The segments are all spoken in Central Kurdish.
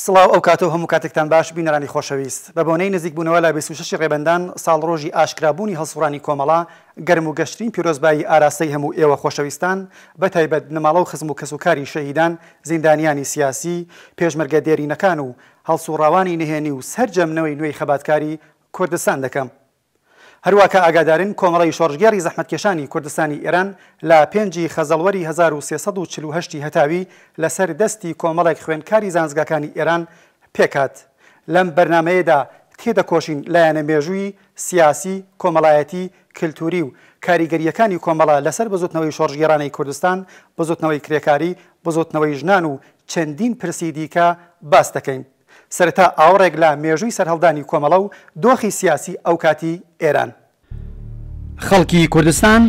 سڵاو ئەو کاتە و هەموو کاتێکتان باش بینەرانی خۆشەویست. بە بۆنەی نزیک بوونەوە لە 26 ی ڕێبەندان ساڵڕۆژی ئاشکرابوونی هەڵسوڕانی کۆمەڵە، گەرم و گەشترین پیرۆزبایی ئاراستەی هەموو ئێوە خۆشەویستان، بە تایبەت بنەماڵە و خزم و کەسوکاری شەهیدان، زیندانیانی سیاسی، پێشمەرگە دێرینەکان و هەڵسوڕاوانی نهێنی و سەرجەم نەوەی نوێی خەباتکاری کوردستان دەکەم. هەروا کە ئاگادارن کۆمەڵەی شۆڕشگێڕی زەحمەتکێشانی کوردستانی ئێران لە پێنجی خەزەڵوەری 1348 ی هەتاوی لە سەر دەستی کۆمەڵێک خوێندکاری زانستگاکانی ئێران پێکهات. لەم بەرنامەیەدا تێدەکۆشین لایەنە مێژوویی، سیاسی، کۆمەڵایەتی، کلتووری و کاریگەرییەکانی کۆمەڵە لەسەر بزووتنەوەی شۆڕشگێڕانەی کوردستان، بزووتنەوەی کرێکاری، بزووتنەوەی ژنان و چەندین پرسی دیکە باس دەکەین. سەرەتا ئاوڕێک لە مێژووی سەرهەڵدانی کۆمەڵە و دۆخی سیاسی ئەوکاتی ئێران. خەڵکی کوردستان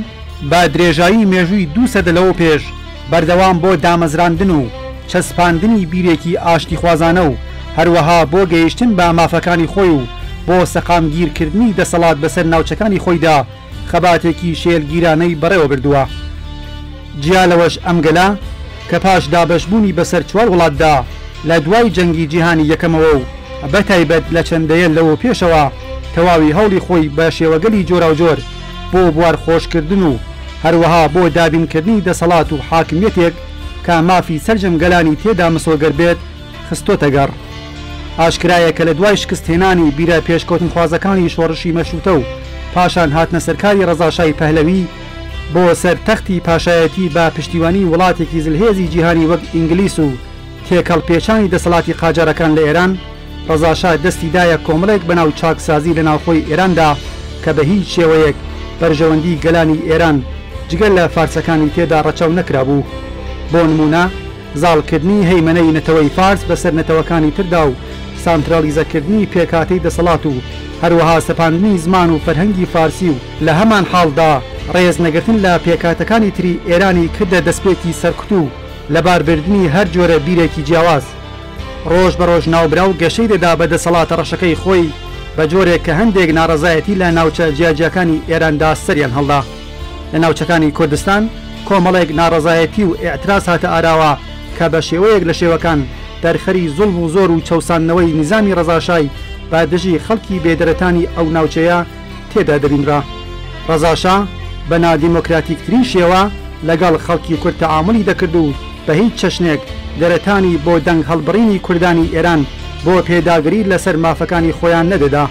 بە درێژایی مێژووی دوو سەدە لەوەوپێش بەردەوام بۆ دامەزراندن و چەسپاندنی بیرێکی ئاشتیخوازانە و هەروەها بۆ گەیشتن بە مافەکانی خۆی و بۆ سەقامگیرکردنی دەسەڵات بەسەر ناوچەکانی خۆیدا خەباتێکی شێلگیرانەی بەڕێوە بردووە. جیا لەوەش ئەم گەلە کە پاش دابەشبوونی بەسەر چوار وڵاتدا لە دوای جەنگی جیهانی یەکەمەوە و بە تایبەت لە چەند دەیە لەوە پێشەوە تەواوی هەوڵی خۆی بە شێوەگەلی جۆراوجۆر بۆ بوار خۆشکردن و هەروەها بۆ دابینکردنی دەسەڵات و حاکمیەتێک کە مافی سەرجەم گەلانی تێدا مسۆگەر بێت خستۆتە گەڕ. ئاشکرایە کە لە دوای شکستهێنانی بیرە پێشکەوتنخوازەکانی شۆڕشی مەشرووتە و پاشان هاتنە سەرکاری ڕەزاشای پەهلەوی بۆ سەر تەختی پاشایەتی بە پشتیوانی وڵاتێکی زلهێزی جیهانی وەک ئینگلیس و تێکەڵ پێچانی دەسەڵاتی قاجارەکان لە ئێران، ڕەزاشا دەستی دایە کۆمەڵێک بەناو چاکسازی لە ناوخۆی ئێراندا کە بە هیچ شێوەیەک بەرژەوەندی گەلانی ئێران جگە لە فارسەکانی تێدا ڕەچاو نەکرابوو. بۆ نموونە. زاڵکردنی هەیمەنەی نەتەوەی فارس بەسەر نەتەوەکانی تردا و سانترالیزەکردنی پێکهاتەی دەسەڵات و هەروەها سەپاندنی زمان و فەرهەنگی فارسی و لە هەمانحاڵدا ڕێز نەگرتن لە پێکهاتەکانی تری ئێرانی کردە دەسپێکی سەرکوت و لەباربردنی هەر جۆرە بیرێکی جیاواز. ڕۆژ بە ڕۆژ ناوبراو گەشەی دەدا بە دەسەڵاتە ڕەشەکەی خۆی بە جۆرێک کە هەندێک ناڕەزایەتی لە ناوچە جیاجیاکانی ئێراندا سەریان هەڵدا. لە ناوچەکانی کوردستان کۆمەڵێک ناڕەزایەتی و ئیعتراز هاتە ئاراوە کە بە شێوەیەک لە شێوەکان دەرخەری زوڵم و زۆر و چەوساندنەوەی نیزامی ڕەزاشای بە دژی خەڵکی بێدەرەتانی ئەو ناوچەیە تێدا دەبینرا. ڕەزاشا بە نادیمۆکراتیکترین شێوە لەگەڵ خەڵکی کورد تەعامولی دەکرد و بە هیچ چەشنێک دەرەتانی بۆ دەنگ هەڵبڕینی کوردانی ئێران بۆ پێداگری لەسەر مافەکانی خۆیان نەدەدا.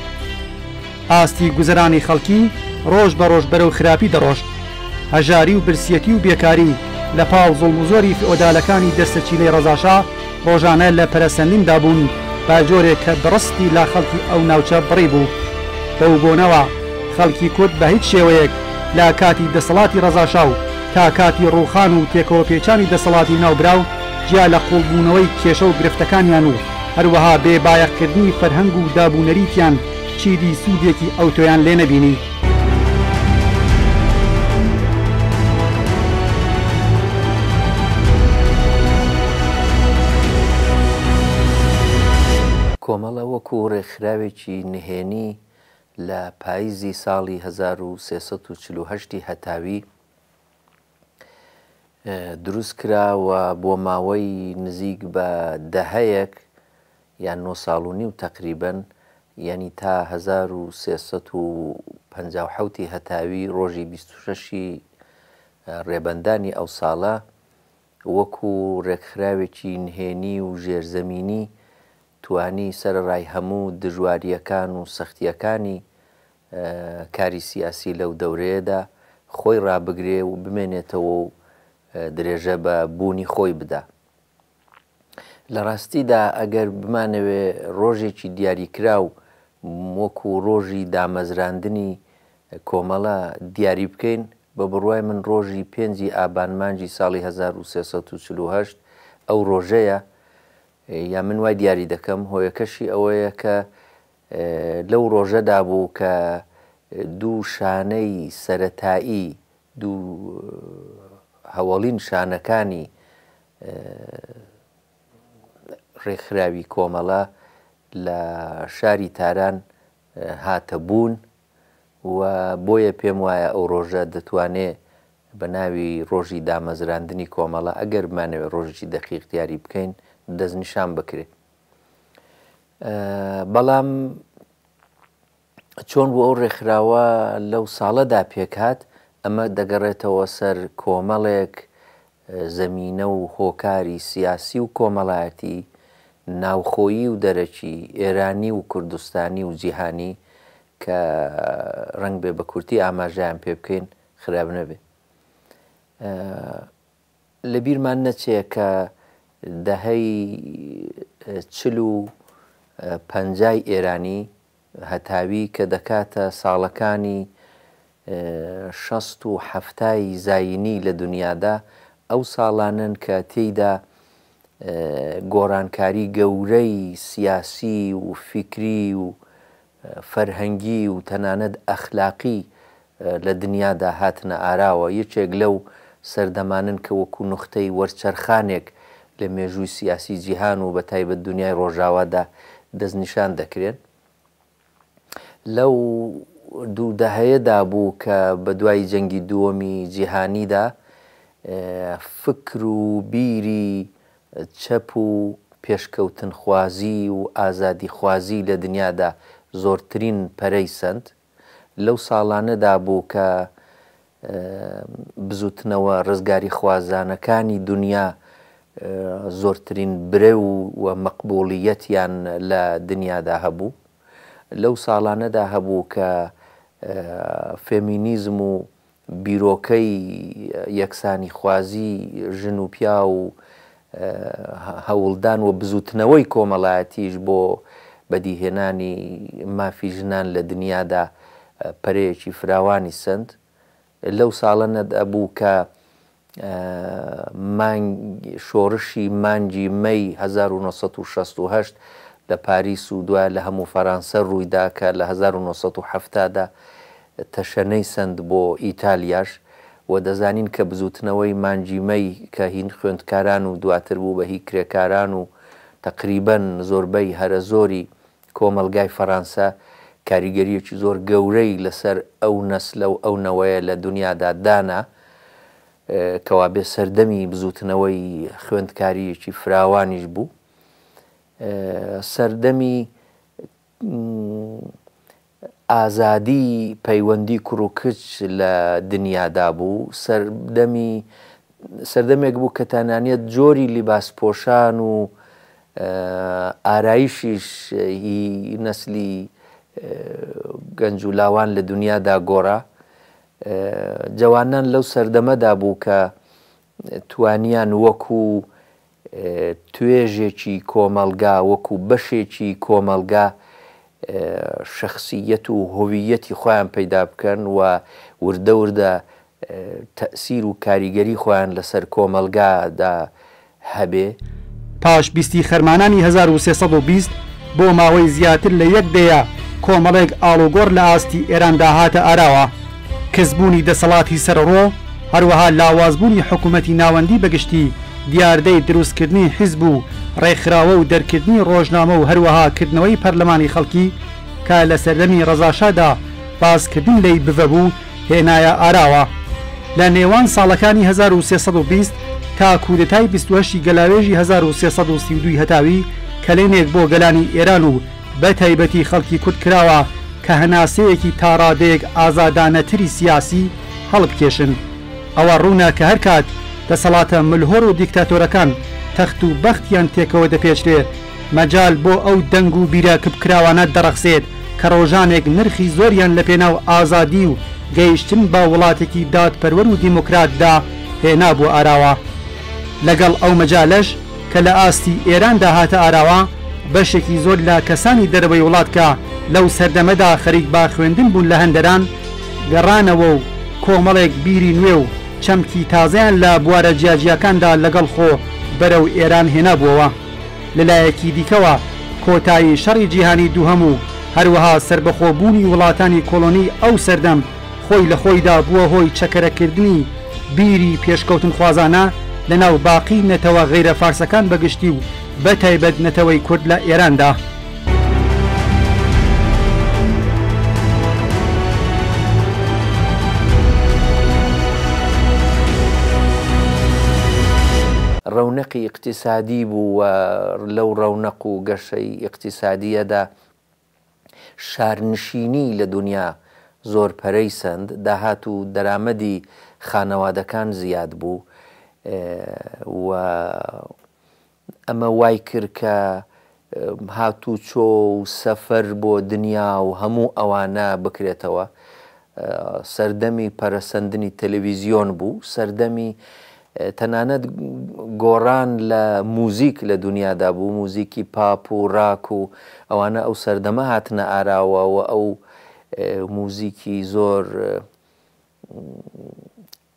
ئاستی گوزەرانی خەڵکی ڕۆژ بە ڕۆژ بەرەو خراپی دەڕۆشت. هەژاری و برسیەتی و بێکاری لە پاڵ زوڵم و زۆری فئۆدالەکانی دەستەچیلەی ڕەزاشا ڕۆژانە لە پەرەسەندیندا بوون بە جۆرێک کە بڕستی لە خەڵکی ئەو ناوچە بڕیبوو. بەو بۆنەوە خەڵکی کورد بە هیچ شێوەیەک لە کاتی دەسەڵاتی ڕەزاشا و تا کاتی ڕووخان و تێکەوەپێچانی دەسەڵاتی ناوبراو جیا لە قووڵبوونەوەی کێشە و گرفتەکانیان و هەروەها بێ بایەخکردنی فەرهەنگ و دابونەریتیان چیدی سوودێکی ئەوتۆیان لێ نەبینی. کۆمەڵە وەکو ڕێکخراوێکی نهێنی لە پایزی ساڵی 1348 ی هەتاوی دروست کرا و بۆ ماوەی نزیک بە دەهەیەک یان نۆ ساڵ و نیو تەقریبەن یانی تا 1357 ی هەتاوی ڕۆژی 26 ی ڕێبەندانی ئەو ساڵە وەکو ڕێکخراوێکی نهێنی و ژێرزەمینی توانی سەرەڕای هەموو دژوارییەکان و سەختییەکانی کاری سیاسی لەو دەورەیەدا خۆی ڕابگرێ و بمێنێتەوە و درێژە بە بوونی خۆی بدا. لە ڕاستیدا ئەگەر بمانەوێ ڕۆژێکی دیاریکراو وەکوو ڕۆژی دامەزراندنی کۆمەڵە دیاری بکەین، بە بڕوای من ڕۆژی پێنجی ئابان مانگی ساڵی 1348 ئەو ڕۆژەیە یا من وای دیاری دەکەم، هۆیەکەشی ئەوەیە کە لەو ڕۆژەدا بوو کە دوو شانەی سەرەتایی، دوو هەوەڵین شانەکانی ڕێکخراوی کۆمەڵە لە شاری تاران هاتە بوون و بۆیە پێم وایە ئەو ڕۆژە دەتوانێ بە ناوی ڕۆژی دامەزراندنی کۆمەڵە ئەگەر بمانەوێ ڕۆژێکی دەقیق دیاری بکەین دەستنیشان بکرێ. بەڵام چۆن بوو ئەو ڕێکخراوە لەو ساڵەدا پێکهات، ئەمە دەگەڕێتەوە سەر کۆمەڵێک زەمینە و هۆکاری سیاسی و کۆمەڵایەتی، ناوخۆیی و دەرەکی، ئێرانی و کوردستانی و جیهانی کە ڕەنگبێ بە کورتی ئاماژەیان پێ بکەین خراپ نەبێ. لە بیرمان نەچێ کە دەهەی چل و پەنجای ئێرانی هەتاوی کە دەکاتە ساڵەکانی شەست و حەفتای زایینی لە دنیادا، ئەو ساڵانەن کە تێیدا گۆڕانکاری گەورەی سیاسی و فیکری و فەرهەنگی و تەنانەت ئەخلاقی لە دنیادا هاتنە ئاراوە، یەکێک لەو سەردەمانەن کە وەکوو نوختەی وەرچەرخانێک لە مێژووی سیاسی جیهان و بەتایبەت دنیای ڕۆژاوادا دەستنیشان دەکرێن. لەو دوو دەهەیەدا بوو کە بە دوای جەنگی دووەمی جیهانیدا فکر و بیری چەپ و پێشکەوتنخوازی و ئازادیخوازی لە دنیادا زۆرترین پەرەی سەند. لەو ساڵانەدا بوو کە بزووتنەوە ڕزگاریخوازانەکانی دنیا زۆرترین برەو و مەقبوڵییەتیان لە دنیادا هەبوو. لەو ساڵانەدا هەبوو کە فێمینیزم و بیرۆکەی یەکسانیخوازی ژن و پیاو و هەوڵدان و بزووتنەوەی کۆمەڵایەتیش بۆ بەدیهێنانی مافی ژنان لە دنیادا پەرەیەکی فراوانی سەند. لەو ساڵە نەدەبوو کە مانگ شۆڕشی مانگی مەی 1968 لە پاریس و دوای لە هەموو فەرانسە ڕوویدا کە لە 1970 دا تەشەنەی سەند بۆ ئیتالیاش و دەزانین کە بزووتنەوەی مانگی مەی کە هی خوێندکاران و دواتر بوو بە هی کرێکاران و تەقریبەن زۆربەی هەرە زۆری کۆمەڵگای فەرانسە کاریگەرییەکی زۆر گەورەی لەسەر ئەو نەسلە و ئەو نەوەیە لە دونیادا دانا، کەوابێ سەردەمی بزووتنەوەی خوێندکارییەکی فراوانیش بوو. سەردەمی ئازادی پەیوەندی کوڕ و کچ لە دنیادا بوو، سەردەمی سەردەمێک بوو کە تەنانەت جۆری لیباس پۆشان و ئارایشیش هی نەسلی گەنج و لاوان لە دنیادا گۆڕا. جەوانان لەو سەردەمەدا بوو کە توانیان وەکوو توێژێکی کۆمەڵگا، وەکوو بەشێکی کۆمەڵگا شەخسییەت و هۆوییەتی خۆیان پەیدا بکەن و وردە وردە تەئسیر و کاریگەری خۆیان لەسەر کۆمەڵگا دا هەبێ. پاش بیستی خەرمانانی 1320 بۆ ماوەی زیاتر لە یەک دەیە کۆمەڵێک ئاڵوگۆڕ لە ئاستی ئێراندا هاتە ئاراوە. کزبوونی دەسەڵاتی سەرەڕۆ، هەروەها لاوازبوونی حکوومەتی ناوەندی بە گشتی، دیاردەی دروستکردنی حیزب و ڕێکخراوە و دەرکردنی ڕۆژنامە و هەروەها کردنەوەی پەرلەمانی خەڵکی کە لە سەردەمی ڕەزاشادا باسکردن لێی بڤە بوو، هێنایە ئاراوە. لە نێوان ساڵەکانی 1320 تا کودەتای 28 ی گەلاوێژی 1332 ی هەتاوی کەلێنێک بۆ گەلانی ئێران و بە تایبەتی خەڵکی کورد کراوە کە هەناسەیەکی تا ڕادەیەک ئازادانەتری سیاسی هەڵبکێشن. ئەوە ڕوونە کە هەر کات دەسەڵاتە ملهۆڕ و دیکتاتۆرەکان تەخت و بەختیان تێکەوە دەپێچرێ، مەجال بۆ ئەو دەنگ و بیرە کپکراوانە دەڕەخسێت کە ڕۆژانێک نرخی زۆریان لە پێناو ئازادی و گەیشتن بە وڵاتێکی دادپەروەر و دیموکراتدا هێنابووە ئاراوە. لەگەڵ ئەو مەجالەش کە لە ئاستی ئێراندا هاتە ئاراوە، بەشێکی زۆر لە کەسانی دەرەوەی وڵات کە لەو سەردەمەدا خەریک بە خوێندن بوون لە هەندەران گەڕانەوە و کۆمەڵێک بیری نوێ و چەمکی تازەیان لە بوارە جیاجیاکاندا لەگەڵ خۆ بەرەو ئێران هێنابووەوە. لە لایەکی دیکەوە کۆتایی شەڕی جیهانی دووهەم و هەروەها سەربەخۆبوونی وڵاتانی کۆڵۆنیی ئەو سەردەم خۆی لە خۆیدا بووە هۆی چەکەرەکردنی بیری پێشکەوتنخوازانە لە ناو باقی نەتەوە غەیرە فارسەکان بە گشتی و بە تایبەت نەتەوەی کورد لە ئێراندا. ڕەونەقی ئیقتیسادی بوو و لەو ڕەونەق و گەشەی ئیقتیسادییەدا شارنشینی لە دونیا زۆر پەرەی سەند، داهات و دەرامەدی خانەوادەکان زیاد بوو و ئەمە وای کرد کە هاتوچۆ و سەفەر بۆ دنیا و هەموو ئەوانە بکرێتەوە. سەردەمی پەرەسەندنی تەلەویزیۆن بوو، سەردەمی تەنانەت گۆڕان لە موزیک لە دنیادا بوو، موزیکی پاپ و ڕاک و ئەوانە ئەو سەردەمە هاتنە ئاراوە و ئەو موزیکی زۆر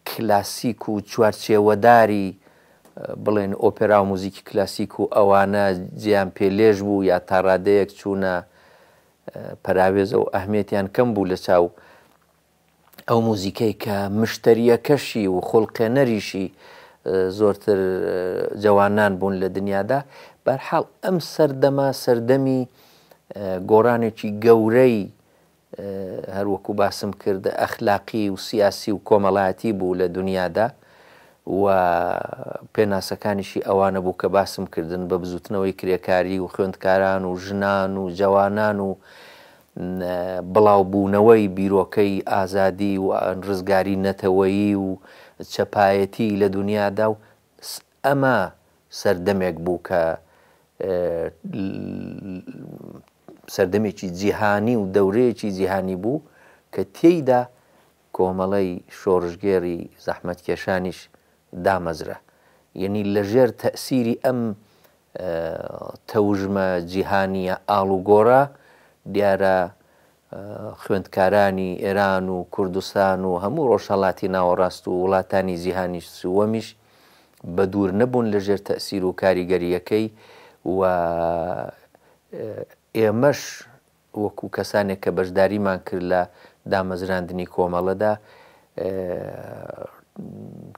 کلاسیک و چوارچێوەداری بڵێن ئۆپێرا و موزیکی کلاسیک و ئەوانە جێیان پێ لێژ بوو یا تا ڕادەیەک چوونە پەراوێزە و ئەهمیەتیان کەم بوو لە چاو ئەو موزیکەی کە مشتەریەکەشی و خوڵقێنەریشی زۆرتر جەوانان بوون لە دنیادا. بەرحاڵ ئەم سەردەمە سەردەمی گۆڕانێکی گەورەی هەر وەکو باسم کرد ئەخلاقی و سیاسی و کۆمەڵایەتی بوو لە دونیادا و پێناسەکانیشی ئەوانە بوو کە باسم کردن بە بزوتنەوەی کرێکاری و خوێندکاران و ژنان و جەوانان و بڵاوبوونەوەی بیرۆکەی ئازادی و ڕزگاری نەتەوەیی و چەپایەتی لە دونیادا و ئەمە سەردەمێک بوو کە سەردەمێکی جیهانی و دەورەیەکی جیهانی بوو کە تێیدا کۆمەڵەی شۆڕشگێڕی زەحمەتکێشانیش دامەزرا. یەنی لەژێر تەئسیری ئەم تەوژمە جیهانییە ئاڵوگۆڕە، دیارە خوێندکارانی ئێران و کوردستان و هەموو ڕۆژهەڵاتی ناوەڕاست و وڵاتانی جیهانی سووەمیش بەدوور نەبوون لە ژێر تەئسیر و کاریگەرییەکەی و ئێمەش وەکوو کەسانێک کە بەشداریمان کرد لە دامەزراندنی کۆمەڵەدا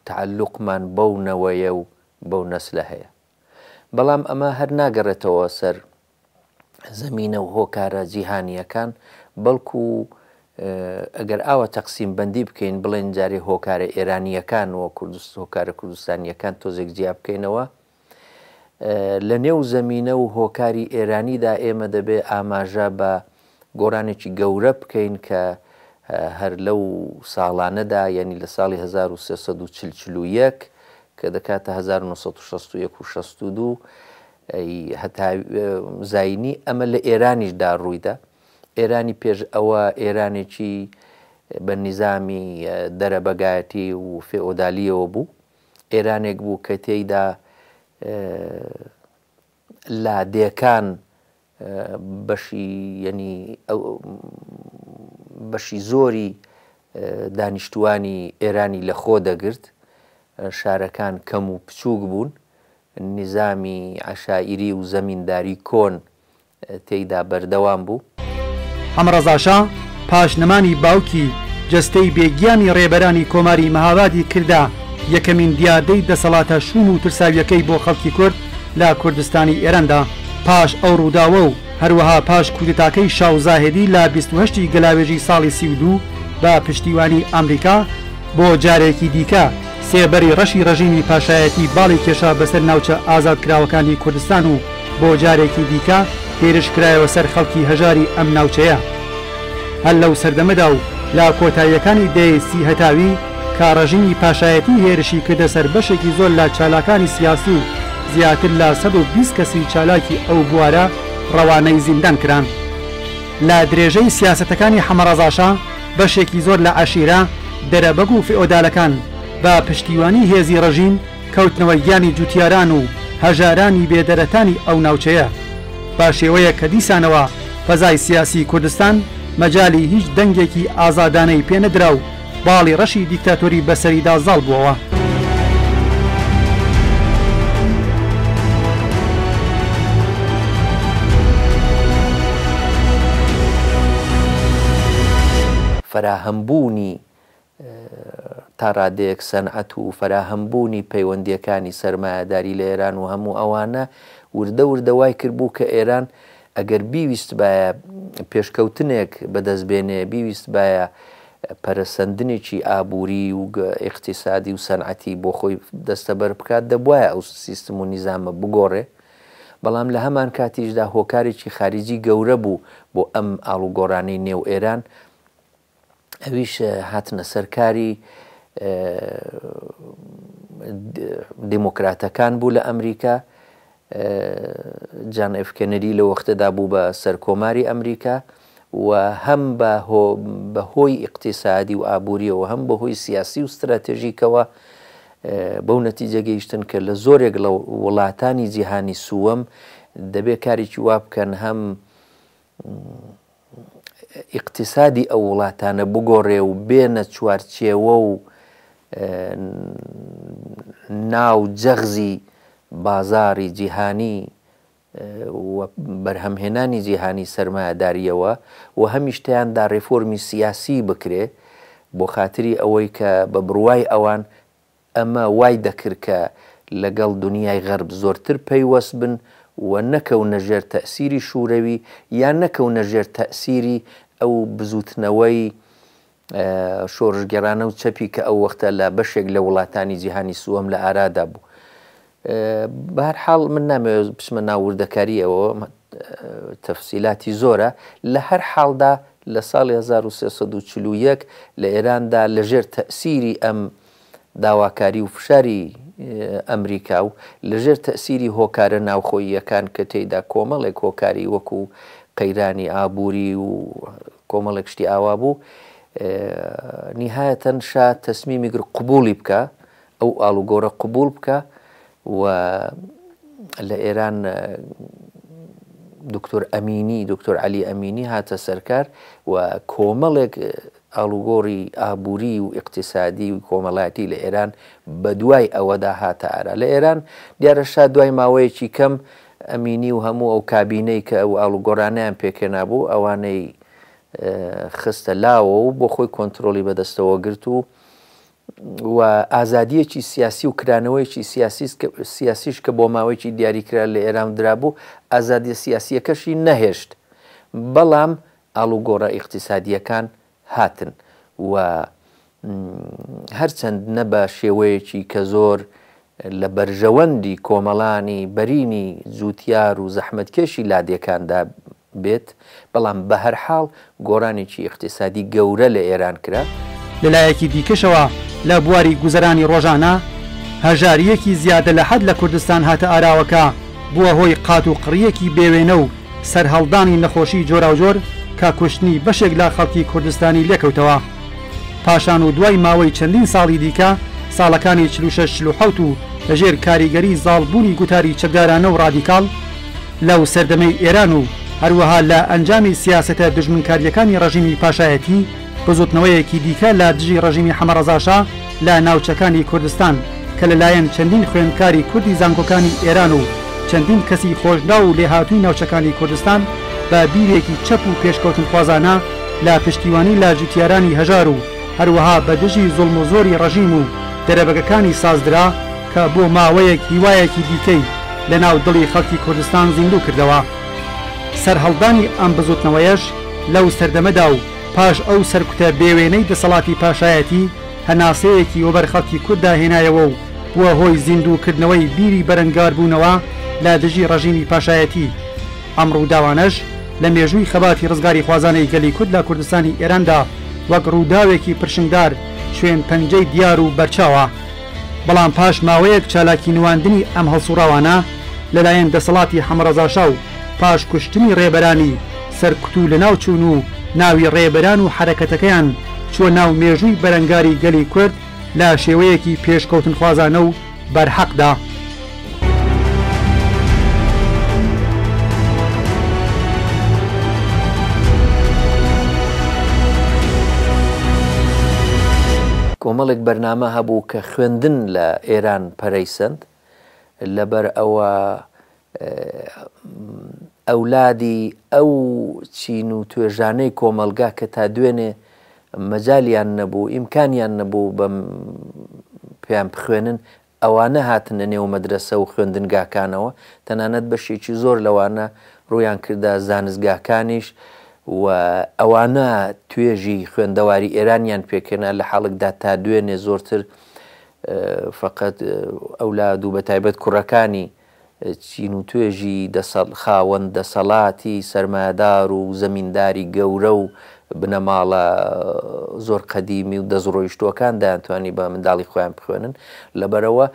تەعەلوقمان بەو نەوەیە و بەو نەسلە هەیە. بەڵام ئەمە هەر ناگەڕێتەوە سەر زەمینە و هۆکارە جیهانییەکان، بەڵکو ئەگەر ئاوا تەقسیم بەندی بکەین بڵێن جارێ هۆکارە ئێرانییەکان و هۆکارە کوردستانییەکان تۆزێک جیا بکەینەوە، لە نێو زەمینە و هۆکاری ئێرانیدا ئێمە دەبێ ئاماژە بە گۆڕانێکی گەورە بکەین کە هەر لەو ساڵانەدا یانی لە ساڵی 1340 41 کە دەکاتە 1961 و 62 هەتا زاینی ئەمە لە ئێرانیشدا ڕوویدا. ئێرانی پێش ئەوە ئێرانێکی بە نیزامی دەرەبەگایەتی و فێئۆدالییەوە بوو. ئێرانێک بوو کە تێیدا لادێکان بەشی یەنی بەشی زۆری دانیشتووانی ئێرانی لە خۆ دەگرت. شارەکان کەم و بچووک بوون. نیزامی عەشایری و زەمینداری کۆن تێیدا بەردەوام بوو. حەمەڕەزاشا پاش نەمانی باوکی، جەستەی بێ گیانی ڕێبەرانی کۆماری مەهابادی کردە یەکەمین دیاردەی دەسەڵاتە شووم و ترساوییەکەی بۆ خەڵکی کورد لە کوردستانی ئێراندا. پاش ئەو ڕووداوە و هەروەها پاش کودەتاکەی شا و زاهێدی لە 28 ی گەلاوێژی ساڵی 32 بە پشتیوانی ئامریکا، بۆ جارێکی دیکە سێبەری ڕەشی ڕەژیمی پاشایەتی باڵی کێشا بەسەر ناوچە ئازادکراوەکانی کوردستان و بۆ جارێکی دیکە هێرش کرایەوە سەر خەڵکی هەژاری ئەم ناوچەیە. هەر لەو سەردەمەدا و لە کۆتاییەکانی دەیەی سی هەتاوی کە ڕەژیمی پاشایەتی هێرشی کردە سەر بەشێکی زۆر لە چالاکانی سیاسی و زیاتر لە 120 کەسی چالاکی ئەو بوارە ڕەوانەی زیندان کران. لە درێژەی سیاسەتەکانی حەمەڕەزاشا بەشێکی زۆر لە عەشیرە، دەرەبەگ و فئۆدالەکان بە پشتیوانی هێزی ڕەژیم کەوتنەوە گیانی جوتیاران و هەژارانی بێ دەرەتانی ئەو ناوچەیە بە شێوەیەک کە دیسانەوە فەزای سیاسی کوردستان مەجالی هیچ دەنگێکی ئازادانەی پێ نەدرا و باڵی ڕەشی دیکتاتۆری بەسەریدا زاڵ بووەوە. فەراهەمبوونی تا ڕادەیەک سەنعەت و فەراهەمبوونی پەیوەندییەکانی سەرمایەداری لە ئێران و هەموو ئەوانە وردە وردە وای کردبوو کە ئێران ئەگەر بیویستبایە پێشکەوتنێک بەدەست بێنێ، بیویستبایە. پەرەسەندنێکی ئابووری و ئیقتیسادی و سەنعەتی بۆ خۆی دەستەبەر بکات، دەبوایە ئەو سیستم و نیزامە بگۆڕێ. بەڵام لە هەمان کاتیشدا هۆکارێکی خاریجی گەورە بوو بۆ ئەم ئاڵوگۆڕانەی نێو ئێران، ئەویش هاتنە سەر کاری دێمۆکراتەکان بوو لە ئەمریکا. جان ئێف کەنەدی لەو وەختەدا بوو بە سەرکۆماری ئەمریکا و هەم بە بە هۆی ئیقتیسادی و ئابووریەوە هەم بە هۆی سیاسی و ستراتێژیکەوە بەو نەتیجە گەیشتن کە لە زۆرێک لە وڵاتانی جیهانی سووەم دەبێ کارێکی وا بکەن هەم ئیقتیسادی ئەو وڵاتانە بگۆڕێ و بێنە چوارچێوە و ناو جەغزی بازاڕی جیهانی و بەرهەمهێنانی جیهانی سەرمایەدارییەوە و هەمیش تیاندا رێفۆرمی سیاسی بکرێ بۆ خاتری ئەوەی کە بە بڕوای ئەوان ئەمە وای دەکرد کە لەگەڵ دونیای غەرب زۆرتر پەیوەست بن و نەکەونە ژێر تەئسیری شورەوی یان نەکەونە ژێر تەئسیری ئەو بزوتنەوەی شۆرشگێڕانە و چەپی کە ئەو وەختە لە بەشێک لە وڵاتانی جیهانی سووەم لە ئارادا بوو. بە هەر حاڵ من نامەوێت بچمە ناو وردەکارییەوە، تەفسیلاتی زۆرە، لە هەر حاڵدا لە ساڵی 1341 لە ئێراندا لە ژێر تەئسیری ئەم داواکاری و فشاری ئەمریکا و لە ژێر تەئسیری هۆکارە ناوخۆییەکان کە تێیدا کۆمەڵێک هۆکاری وەکوو قەیرانی ئابووری و کۆمەڵێک شتی ئاوا بوو، نیهایەتەن شا تەسمیمی گرت قبووڵی بکا، ئەو ئاڵوگۆڕە قبووڵ بکا و لە ئێران دکتۆر ئەمینی، دکتۆر عەلی ئەمینی هاتە سەرکار و کۆمەڵێک ئاڵوگۆڕی ئابووری و ئیقتیسادی و کۆمەڵایەتی لە ئێران بە دوای ئەوەدا هاتە ئارا. لە ئێران دیارە شا دوای ماوەیەکی کەم ئەمینی و هەموو ئەو کابینەی کە ئەو ئاڵوگۆڕانەیان پێکهێنابوو ئەوانەی خستە لاوە و بۆ خۆی کۆنترۆڵی بەدەستەوە گرت و و ئازادییەکی سیاسی و کرانەوەیەکی سیاسیش کە بۆ ماوەیەکی دیاریکرا لە ئێران درابوو، ئازادییە سیاسییەکەشی نەهێشت. بەڵام ئاڵوگۆڕە ئیقتیسادییەکان هاتن و هەرچەند نە بە شێوەیەکی کە زۆر لە بەرژەوەندی کۆمەڵانی بەرینی جووتیار و زەحمەتکێشی لادێکاندا بێت، بەڵام بەهەرحاڵ گۆڕانێکی ئیقتیسادی گەورە لە ئێران کرا. لە لایەکی دیکەشەوە لە بواری گوزەرانی ڕۆژانە، هەژارییەکی زیادە لە حەد لە کوردستان هاتە ئاراوە کە بووە هۆی قات و قڕییەکی بێوێنە و سەرهەڵدانی نەخۆشیی جۆراوجۆر کە کوشتنی بەشێک لە خەڵکی کوردستانی لێکەوتەوە. پاشان و دوای ماوەی چەندین ساڵی دیکە، ساڵەکانی 46 47 و لە ژێر کاریگەری زاڵ بوونی گوتاری چەکدارانە و ڕادیکاڵ لەو سەردەمەی ئێران و هەروەها لە ئەنجامی سیاسەتە دوژمنکارییەکانی ڕەژیمی پاشایەتی، بزووتنەوەیەکی دیکە لە دژی ڕەژیمی حەمەڕەزاشا لە ناوچەکانی کوردستان کە لە لایەن چەندین خوێندکاری کوردی زانکۆکانی ئێران و چەندین کەسی خۆشناو و لێهاتووی ناوچەکانی کوردستان بە بیرێکی چەپ و پێشکەوتنخوازانە لە پشتیوانی لە جوتیارانی هەژار و هەروەها بە دژی زوڵم و زۆری ڕەژیم و دەرەبەگەکانی سازدرا کە بۆ ماوەیەک هیوایەکی دیکەی لە ناو دڵی خەڵکی کوردستان زیندوو کردەوە. سەرهەڵدانی ئەم بزوتنەوەیەش لەو سەردەمەدا و پاش ئەو سەرکوتە بێوێنەی دەسەڵاتی پاشایەتی هەناسەیەکی وەبەر خەڵکی کورددا هێنایەوە و بووە هۆی زیندوو کردنەوەی بیری بەرەنگاربوونەوە لە دژی ڕەژیمی پاشایەتی. ئەم ڕووداوانەش لە مێژووی خەباتی ڕزگاریخوازانەی گەلی کورد لە کوردستانی ئێراندا وەک ڕووداوێکی پرشنگدار شوێن پەنجەی دیار و بەرچاوە. بەڵام پاش ماوەیەک چالاکی نواندنی ئەم هەڵسوڕاوانە لەلایەن دەسەڵاتی حەمەڕەزاشا و پاش کوشتنی ڕێبەرانی سەرکوت و لەناو چوون و ناوی ڕێبەران و حەرەکەتەکەیان چووە ناو مێژووی بەرەنگاری گەلی کورد لە شێوەیەکی پێشکەوتنخوازانە و بەرحەقدا. کۆمەڵێک بەرنامە هەبوو کە خوێندن لە ئێران پەرەی سەند، لەبەر ئەوە ئەولادی ئەو چین و توێژانەی کۆمەڵگا کە تا دوێنێ مەجالیان نەبوو، ئیمکانیان نەبوو بەم پێیان بخوێنن، ئەوانە هاتنە نێو مەدرەسە و خوێندنگاکانەوە، تەنانەت بەشێکی زۆر لەوانە ڕوویان کردە زانستگاکانیش و ئەوانە توێژی خوێندەواری ئێرانیان پێکهێنا لە حاڵێکدا تا دوێنێ زۆرتر فەقەت ئەولاد و بەتایبەت کوڕەکانی چین و توێژی خاوەن دەسەڵاتی سەرمایەدار و زەمینداری گەورە و بنەماڵە زۆر قەدیمی و دەستڕۆیشتووەکان دەیانتوانی بە منداڵی خۆیان بخوێنن لەبەرئەوە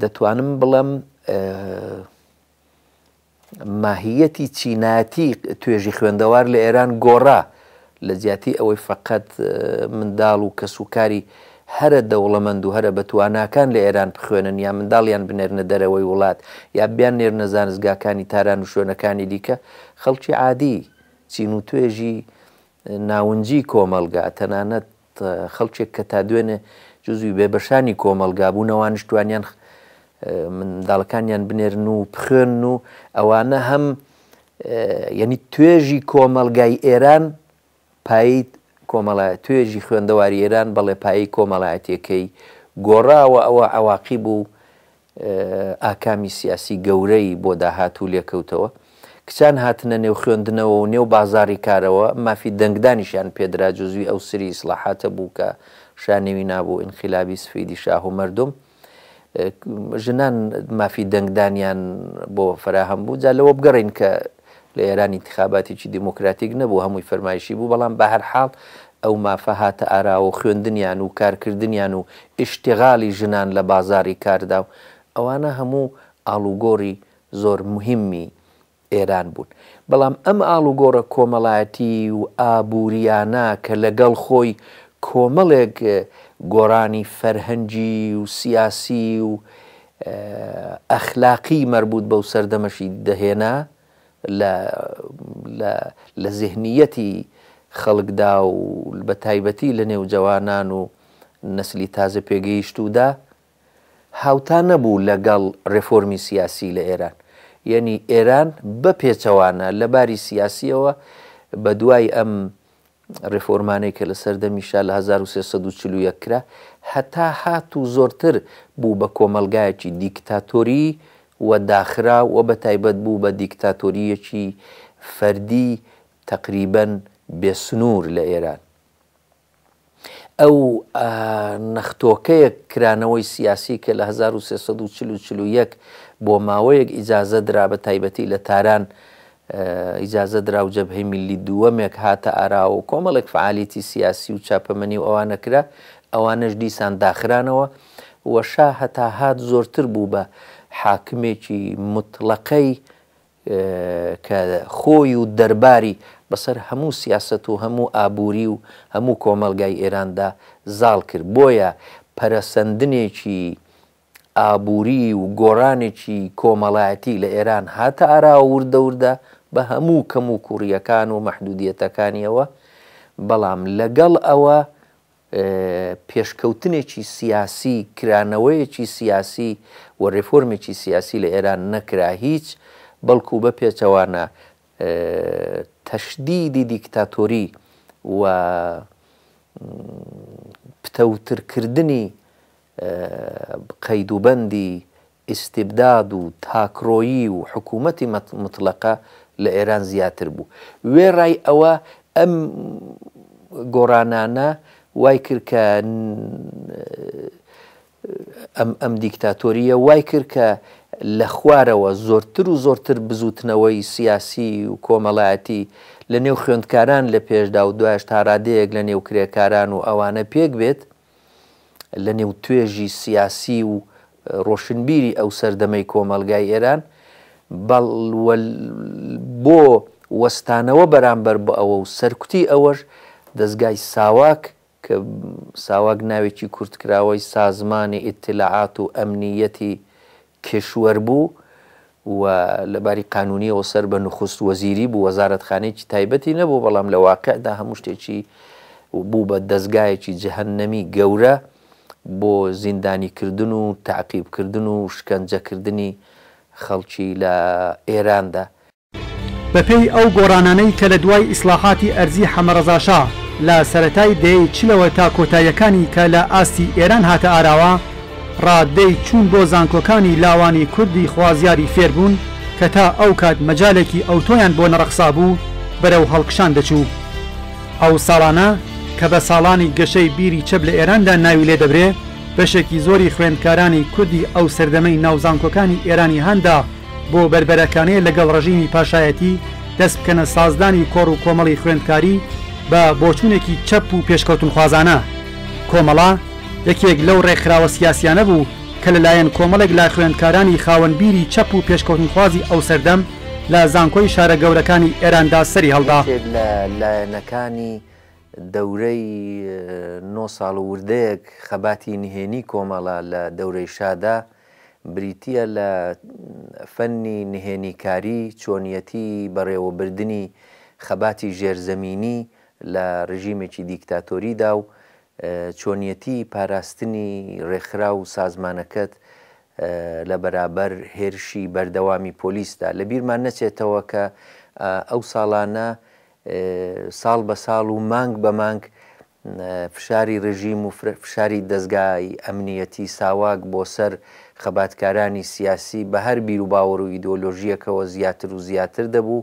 دەتوانم بڵێم ماهییەتی چینایەتی توێژی خوێندەوار لە ئێران گۆڕا، لە جیاتی ئەوەی فەقەت منداڵ و کەسوکاری هەرە دەوڵەمەند و هەرە بەتواناکان لە ئێران بخوێنن یا منداڵیان بنێرنە دەرەوەی وڵات یا بیاننێرنە زانستگاکانی تاران و شوێنەکانی دیکە، خەڵکی عادی، چین و توێژی ناونجی کۆمەڵگا، تەنانەت خەڵکێک کە تا دوێنێ جزوی بێبەشانی کۆمەڵگا بوون ئەوانیش توانیان منداڵەکانیان بنێرن و بخوێنن و ئەوانە هەم یعنی توێژی کۆمەڵگای ئێران پایەی کۆمەڵایە توێژی خوێندەواری ئێران بەڵێ پایەی کۆمەڵایەتیەکەی گۆڕاوە ئەوە عەواقیب و ئاکامی سیاسی گەورەی بۆ داهاتوو لێکەوتەوە. کچان هاتنە نێو خوێندنەوە و نێو بازاڕی کارەوە، مافی دەنگدانیشیان پێدرا، جزوی ئەو سری ئیسڵاحاتە بوو کە شا نێوی نابوو ئینقیلابی سفیدی شاه و مردم. ژنان مافی دەنگدانیان بۆ فەراهەم بوو. جا لەوە بگەڕێین کە لە ئێران ئینتخاباتێکی دیموکراتیک نەبوو، هەمووی فەرمایشی بوو، بەڵام بە هەر حاڵ ئەو مافە هاتە ئاراوە و خوێندنیان و کارکردنیان و ئیشتیغالی ژنان لە بازاڕی کاردا و ئەوانە هەموو ئاڵوگۆڕی زۆر موهیمی ئێران بوون. بەڵام ئەم ئاڵوگۆڕە کۆمەڵایەتی و ئابوورییانە کە لەگەڵ خۆی کۆمەڵێک گۆڕانی فەرهەنگی و سیاسی و ئەخلاقی مەربووت بەو سەردەمەشی دەهێنا لە لە لە زێهنییەتی خەڵکدا و بە تایبەتی لە نێو جەوانان و نەسلی تازە پێگەیشتوودا هاوتا نەبوو لە گەڵ رێفۆرمی سیاسی لە ئێران. یەنی ئێران بە پێچەوانە لە باری سیاسییەوە بە دوای ئەم ڕێفۆرمانەی کە لە سەردەمی شا لە 1341 کرا، هەتا هات و زۆرتر بوو بە کۆمەڵگایەکی دیکتاتۆری و داخراو و بە تایبەت بوو بە دیکتاتۆرییەکی فەردی تەقریبەن بێ سنوور لە ئێران. ئەو نەختۆکەیەک کرانەوەی سیاسی کە لە 1340 و 41 بۆ ماوەیەک ئیجازە درا بە تایبەتی لە تاران ئیجازە درا و جەبهەی میللی دووەمێک هاتە ئاراوە و کۆمەڵێک فەعالیەتی سیاسی و چاپەمەنی و ئەوانە کرا ئەوانەش دیسان داخرانەوە و شا هەتا هات زۆرتر بوو بە حاکمێکی موتڵەقەی کە خۆی و دەرباری بەسەر هەموو سیاسەت و هەموو ئابووری و هەموو کۆمەڵگای ئێراندا زاڵ کرد. بۆیە پەرەسەندنێکی ئابووری و گۆڕانێکی کۆمەڵایەتی لە ئێران هاتە ئاراوە وردە وردە بە هەموو کەموکوڕییەکان و مەحدوودیەتەکانیەوە، بەڵام لەگەڵ ئەوە پێشکەوتنێکی سیاسی، کرانەوەیەکی سیاسی و رێفۆرمێکی سیاسی لە ئێران نەکرا هیچ، بەڵکو بە پێچەوانە تەشدیدی دیکتاتۆری و پتەوترکردنی قەیدوبەندی ئیستیبداد و تاکڕۆیی و حکوومەتی موتڵەقە لە ئێران زیاتر بوو. وێڕای ئەوە ئەم گۆڕانانە وای کرد کە ئەم ئەم دیکتاتۆرییە وای کرد کە لە خوارەوە زۆرتر و زۆرتر بزووتنەوەی سیاسی و کۆمەڵایەتی لە نێو خوێندکاران لە پێشدا و دوایش تا ڕادەیەک لە نێو کرێکاران و ئەوانە پێک بێت. لە نێو توێژی سیاسی و ڕۆشنبیری ئەو سەردەمەی کۆمەڵگای ئێران، بەڵ بۆ وەستانەوە بەرامبەر بە ئەوە و سەرکوتی ئەوەش دەزگای ساواک کە ساواک ناوێکی کورتکراوەی سازمانی ئیتلاعات و ئەمنییەتی کیشوەر بوو و لە باری قانوونییەوە سەر بە نوخوست وەزیری بوو، وەزارەتخانەیەکی تایبەتی نەبوو، بەڵام لە واقیعدا هەموو شتێکی بوو بە دەزگایەکی جەهەنەمی گەورە بۆ زیندانیکردن و تەعقیبکردن و شکەنجەکردنی خەڵکی لە ئێراندا. بەپێی ئەو گۆڕانانەی کە لە دوای ئیسڵاحاتی ئەرزی حەمەڕەزاشا لە سەرەتای دەیەی چلەوە تا کۆتاییەکانی کە لە ئاستی ئێران هاتە ئاراوە، ڕادەی چوون بۆ زانکۆکانی لاوانی کوردی خوازیاری فێربوون کە تا ئەو کات مەجالێکی ئەوتۆیان بۆ نەڕەخسابوو، بەرەو هەڵکشان دەچوو. ئەو ساڵانە کە بە ساڵانی گەشەی بیری چەپ لە ئێراندا ناوی لێ دەبرێ، بەشێکی زۆری خوێندکارانی کوردی ئەو سەردەمەی ناو زانکۆکانی ئێرانی هان دا بۆ بەربەرەکانێ لەگەڵ ڕژیمی پاشایەتی دەست بکەنە سازدانی کۆڕ و کۆمەڵی خوێندکاری بە بۆچوونێکی چەپ و پێشکەوتنخوازانە. کۆمەڵە یەکێک لەو ڕێکخراوە سیاسیانە بوو کە لە لایەن کۆمەڵێک لە خوێندکارانی خاوەن بیری چەپ و پێشکەوتنخوازی ئەو سەردەم لە زانکۆی شارە گەورەکانی ئێراندا سەری هەڵدا. یەکێک لە لایەنەکانی دەورەی نۆ ساڵ و وردەیەک خەباتی نهێنی کۆمەڵە لە دەورەی شادا بریتییە لە فەنی نهێنیکاری، چۆنیەتی بەڕێوەبردنی خەباتی ژێرزەمینی لە رژیمێکی دیکتاتۆریدا و چۆنیەتی پاراستنی رێکخراو و سازمانەکەت لە بەرابەر هێرشی بەردەوامی پۆلیسدا. لە بیرمان نەچێتەوە کە ئەو ساڵانە ساڵ بە ساڵ و مانگ بە مانگ فشاری رژیم و فشاری دەزگای ئەمنیەتی ساواک بۆ سەر خەباتکارانی سیاسی بە هەر بیروباوەڕ و ئیدۆلۆژییەکەوە زیاتر و زیاتر دەبوو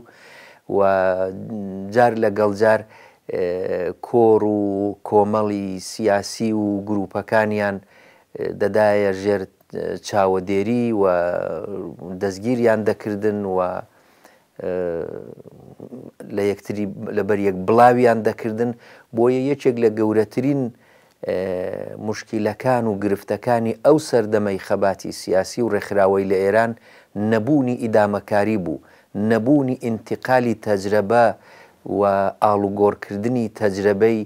و جار لە گەڵ جار کۆڕ و کۆمەڵی سیاسی و گرووپەکانیان دەدایە ژێر چاوەدێری و دەستگیریان دەکردن و لە یەکتری لەبەر یەک بڵاویان دەکردن، بۆیە یەکێک لە گەورەترین موشکیلەکان و گرفتەکانی ئەو سەردەمەی خەباتی سیاسی و ڕێکخراوەی لە ئێران نەبوونی ئیدامەکاری بوو، نەبوونی ئینتیقالی تەجرەبە و ئاڵوگۆڕکردنی تەجرەبەی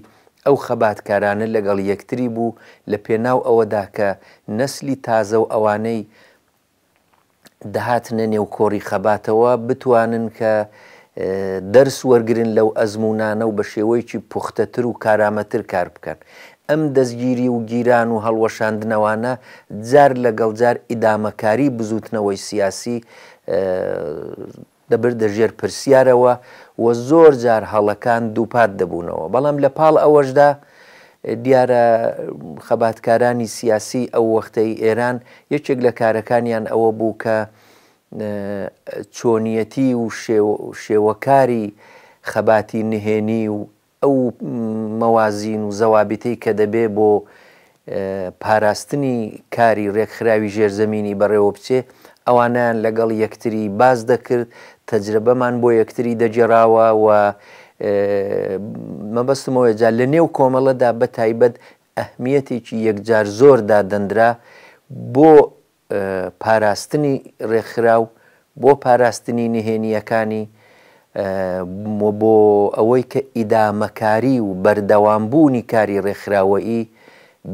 ئەو خەباتکارانە لەگەڵ یەکتری بوو لە پێناو ئەوەدا کە نەسلی تازە و ئەوانەی دەهاتنە نێو کۆڕی خەباتەوە بتوانن کە دەرس وەرگرن لەو ئەزموونانە و بە شێوەیەکی پوختەتر و کارامەتر کار بکەن. ئەم دەستگیری و گیران و هەڵوەشاندنەوانە جار لەگەڵ جار ئیدامەکاری بزووتنەوەی سیاسی دەبردە ژێر پرسیارەوە و زۆر جار هەڵەکان دووپات دەبوونەوە. بەڵام لە پاڵ ئەوەشدا دیارە خەباتکارانی سیاسی ئەو وەختەی ئێران یەکێک لە کارەکانیان ئەوە بوو کە چۆنیەتی و شێوەکاری خەباتی نهێنی و ئەو مەوازین و زەوابتەی کە دەبێ بۆ پاراستنی کاری رێکخراوی ژێرزەمینی بەڕێوە بچێ، ئەوانەیان لەگەڵ یەکتری باس دەکرد، تەجرەبەمان بۆ یەکتری دەگێڕاوە و مەبەستم ئەوەیە جا لە نێو کۆمەڵەدا بە تایبەت ئەهمیەتێکی یەکجار زۆر دادەنرا بۆ پاراستنی ڕێکخراو، بۆ پاراستنی نهێنییەکانی و بۆ ئەوەی کە ئیدامەکاری و بەردەوامبوونی کاری ڕێکخراوەیی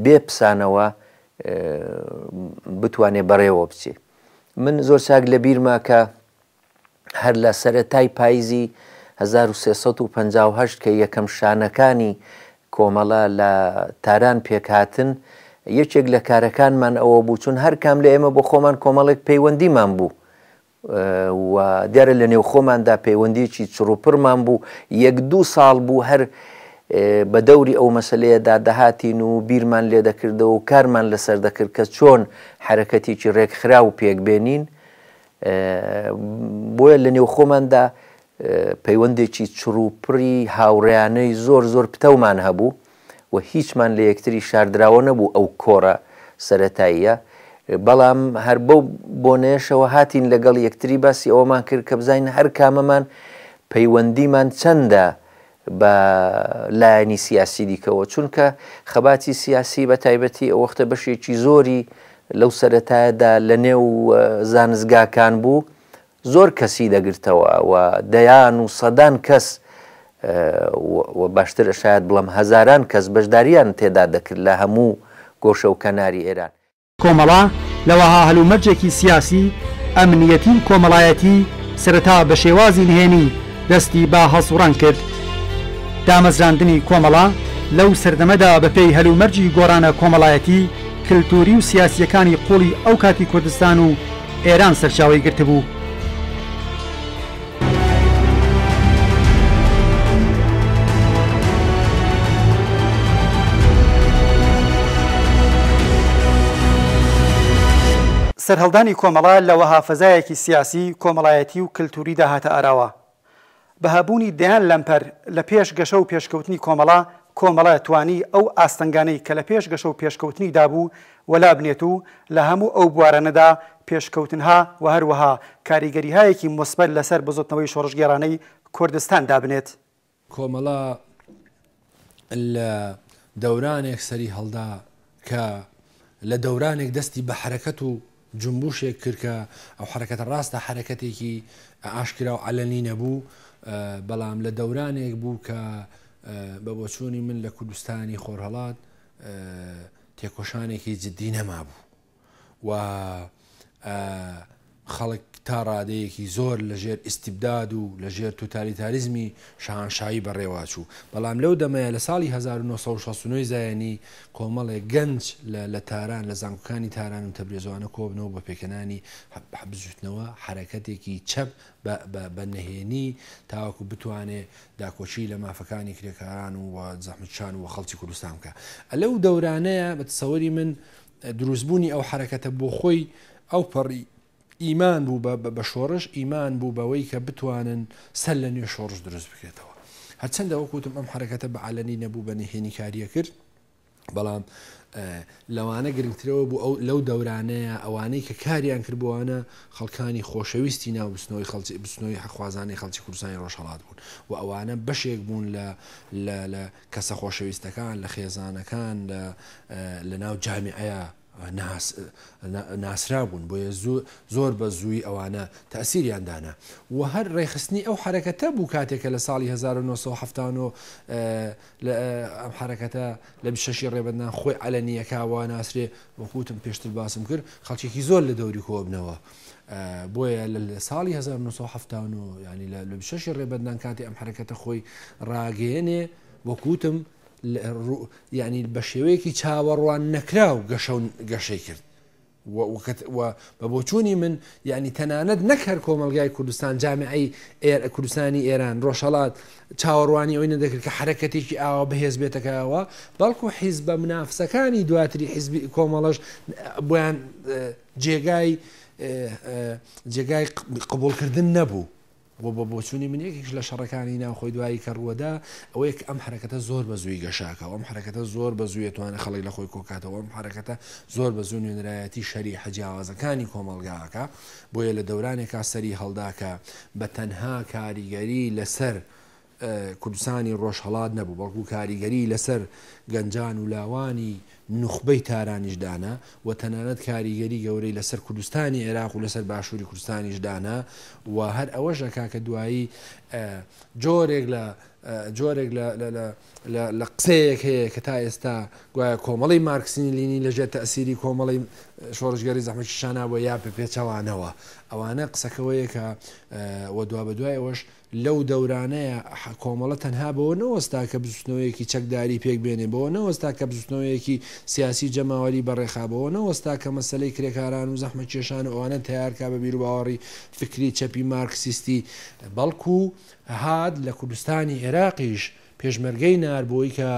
بێ پسانەوە بتوانێ بەڕێوە بچێ. من زۆر چاک لە بیرمە کە هەر لە سەرەتای پایزی 1358 کە یەکەم شانەکانی کۆمەڵە لە تاران پێکهاتن، یەکێک لە کارەکانمان ئەوە بوو، چون هەر کام لە ئێمە بۆ خۆمان کۆمەڵێک پەیوەندیمان بوو و دیارە لە نێوخۆماندا پەیوەندییەکی چڕوپڕمان بوو، یەک دوو ساڵ بوو هەر بە دەوری ئەو مەسەلەیەدا دەهاتین و بیرمان لێ دەکردەوە و کارمان لەسەر دەکرد کە چۆن حەرەکەتێکی ڕێکخراو پێکبێنین. بۆیە لە نێوخۆماندا پەیوەندێکی چڕوپڕی هاوڕێیانەی زۆر زۆر پتەومان هەبوو و هیچمان لە یەکتری شاردراوە نەبوو ئەو کۆڕە سەرەتاییە، بەڵام هەر بەو بۆنەیەشەوە هاتین لەگەڵ یەکتری باسی ئەوەمان کرد کە بزانین هەر کامەمان پەیوەندیمان چەندە بە لایەنی سیاسی دیکەوە، چونکە خەباتی سیاسی بە تایبەتی ئەو وەختە بەشێکی زۆری لەو سەرەتایەدا لە نێو زانستگاکان بوو، زۆر کەسی دەگرتەوە و دەیان و سەدان کەس و باشترە شایەد بڵێم هەزاران کەس بەشدارییان تێدا دەکرد لە هەموو گۆشە و کەناری ئێران. کۆمەڵە لە وەها هەلومەرجێکی سیاسی، ئەمنیەتی و کۆمەڵایەتی سەرەتا بە شێوازی نهێنی دەستی بە هەڵسوڕان کرد. دامەزراندنی کۆمەڵە لەو سەردەمەدا بە پێی هەلومەرجی گۆڕانە کۆمەڵایەتی، کلتوری و سیاسییەکانی قووڵی ئەو کاتی کوردستان و ئێران سەرچاوەی گرتبوو. سەرهەڵدانی کۆمەڵە لە وەها فەزایەکی سیاسی، کۆمەڵایەتی و کلتوریدا هاتە ئاراوە. بە هەبوونی دەیان لەمپەر لە پێش گەشە و پێشکەوتنی کۆمەڵە، کۆمەڵە توانی ئەو ئاستەنگانەی کە لە پێش گەشە و پێشکەوتنی دابوو وەلا بنێت و لە هەموو ئەو بوارانەدا پێشکەوتنها و هەروەها کاریگەریهایەکی موسبەت لەسەر بزوتنەوەی شۆڕشگێڕانەی کوردستان دابنێت. کۆمەڵە لە دەورانێک سەری هەڵدا کە لە دەورانێک دەستی بە حەرەکەت و جونبوشێک کرد کە ئەو حەرەکەتە ڕاستە حەرەکەتێکی ئاشکرا و عەلەنی نەبوو بەڵام لە دەورانێک بوو کە بە بۆچوونی من لە کوردستانی خۆرهەڵات تێکۆشانێکی جددی نەمابوو و خەڵک تا ڕادەیەکی زۆر لە ژێر ئیستیبداد و لە ژێر توتالیتاریزمی شاهانشایی بەڕێوەچوو. بەڵام لەو دەمەیا لە ساڵی 1969 زایەنی کۆمەڵێک گەنج لە لە تاران لە زانکۆکانی تاران و تەبرێزوانە کۆبنەوە بە پێکهێنانی بزووتنەوە حەرەکەتێکی چەپ بە بە بە نهێنی تاوەکو بتوانێ داکۆکی لە مافەکانی کرێکاران و زەحمەتکشان و خەڵکی کوردستان بکا. لەو دەورانەیا بە تەسەوری من دروستبوونی ئەو حەرەکەتە بۆ خۆی ئەوپەڕی ئیمان بوو بە شۆڕش، ئیمان بوو بەوەی کە بتوانن سەر لە نوێ شۆڕش دروست بکرێتەوە. هەرچەندە وەک وتم ئەم حەرەکەتە بە عەلەنی نەبوو، بە نهێنی کاریە کرد، بەڵام لەوانە گرنگترەوە بوو ئەو لەو دەورانەیە ئەوانەی کە کاریان کرد بۆوانە خەڵکانی خۆشەویستی ناو بزوتنەوەی خەڵکی بزوتنەوەی حەقخوازانەی خەڵکی کوردستانی ڕۆژهەڵات بوون و ئەوانە بەشێک بوون لە لە کەسە خۆشەویستەکان، لە خێزانەکان، لە لە ناو جامیعەیا ناسرابوون، بۆیە زۆر بە زوویی ئەوانە تەئسیریان دانا و هەر ڕێکخستنی ئەو حەرەکەتە بوو کاتێک کە لە ساڵی 1979 لە ئەم حەرەکەتە لە 26 ی ڕێبەندان خۆی عەلەنییەکا وا ناسرێ وەکو وتم پێشتر باسم کرد خەڵکێکی زۆر لە دەوری کۆبنەوە بۆیە لە ساڵی 1979 یانی لە 26 ی ڕێبەندان کاتێ ئەم حەرەکەتە خۆی ڕاگەیەنێ وەکو وتم یانی بە شێوەیەکی چاوەڕوان نەکراو گەشە و گەشەی کرد و بە بۆچوونی من یعنی تەنانەت نەک هەر کۆمەلگای کوردستان جامعی کوردستانی ئێران ڕۆژهڵات چاوەڕوانی ئەوی نەدەکرد کە حرەکەتێکی ئاوا بەهێز بێتەکەوە بەڵکو حیزبە منافسەکانی دواتری حیزبی کۆمەڵەش بۆیان جێگای جێگای قبولکردن نەبوو و بە بۆچوونی من یەکێکیش لە شەڕەکانی ناوخۆی دوایی کە ڕووەدا ئەوەیە کە ئەم حەرەکەتە زۆر بە زووی گەشاکە و ئەم حەرەکەتە زۆر بە زووی ئەتوانێ خەڵک لە خۆی کۆکاتەوە ئەم حەرەکەتە زۆر بە زوو نوێنەرایەتی شەریحە جیاوازەکانی کۆمەڵگا ئەکا بۆیە لە دەورانێکا سەری هەڵدا کە بە تەنها کاریگەری لەسەر کوردستانی ڕۆژهەڵات نەبوو، بەڵکو کاریگەریی لەسەر گەنجان و لاوانی نوخبەی تارانیش دانا و تەنانەت کاریگەری گەورەی لەسەر کوردستانی عێراق و لەسەر باشووری کوردستانیش دانا و هەر ئەوەش ئەکا کە دوایی جۆرێک لە جۆرێک لە لە لە قسەیەک هەیە کە تا ئێستا گوایە کۆمەڵی مارکسینی لینی لەژێر تەئسیری کۆمەڵی شۆڕشگێڕی زەحمەتکیشانە بووە یا بە پێچەوانەوە ئەوانە قسەکەوەیە کە و دوابەدوای ئەوەش لەو دەورانەیا کۆمەڵە تەنها بەوە نەوەستا کە بزوتنەوەیەکی چەکداری پێک بێنێ، بەوە نەوەستا کە بزوتنەوەیەکی سیاسی جەماوەری بەڕێخا، بەوە نەوەستا کە مەسەلەی کرێکاران و زەحمەتکێشان و ئەوانە تەیار کا بە بیروباوەڕی فکری چەپی مارکسیستی، بەڵکو هات لە کوردستانی عێراقیش پێشمەرگەی نارد بۆی کە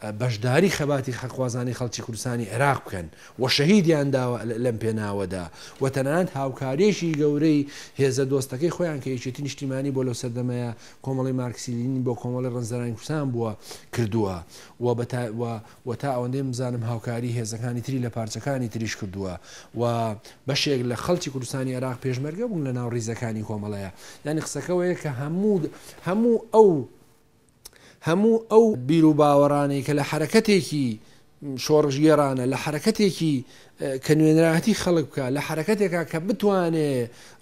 بەشداری خەباتی حەقخوازانەی خەڵکی کوردستانی عێراق بکەن و شەهیدیان داوە لەم پێناوەدا و تەنانەت هاوکارییەکی گەورەی هێزە دۆستەکەی خۆیان کە یەکێتی نیشتیمانی بۆ لەو سەردەمەیە کۆمەڵەی مارکسی لینین بۆ کۆمەڵی ڕەنجدەرانی کوردستان بووە کردووە و و و تا ئەوەندەی من بزانم هاوکاری هێزەکانی تری لە پارچەکانی تریش کردووە و بەشێک لە خەڵکی کوردستانی عێراق پێشمەرگە بوون لە ناو ڕیزەکانی کۆمەڵەیە یانی قسەکەوەیە کە هەموو هەموو ئەو هەموو ئەو بیروباوەڕانەی کە لە حەرەکەتێکی شۆڕشگێڕانە، لە حەرەکەتێکی کە نوێنەرایەتی خەڵک بکا، لە حەرەکەتێکا کە بتوانێ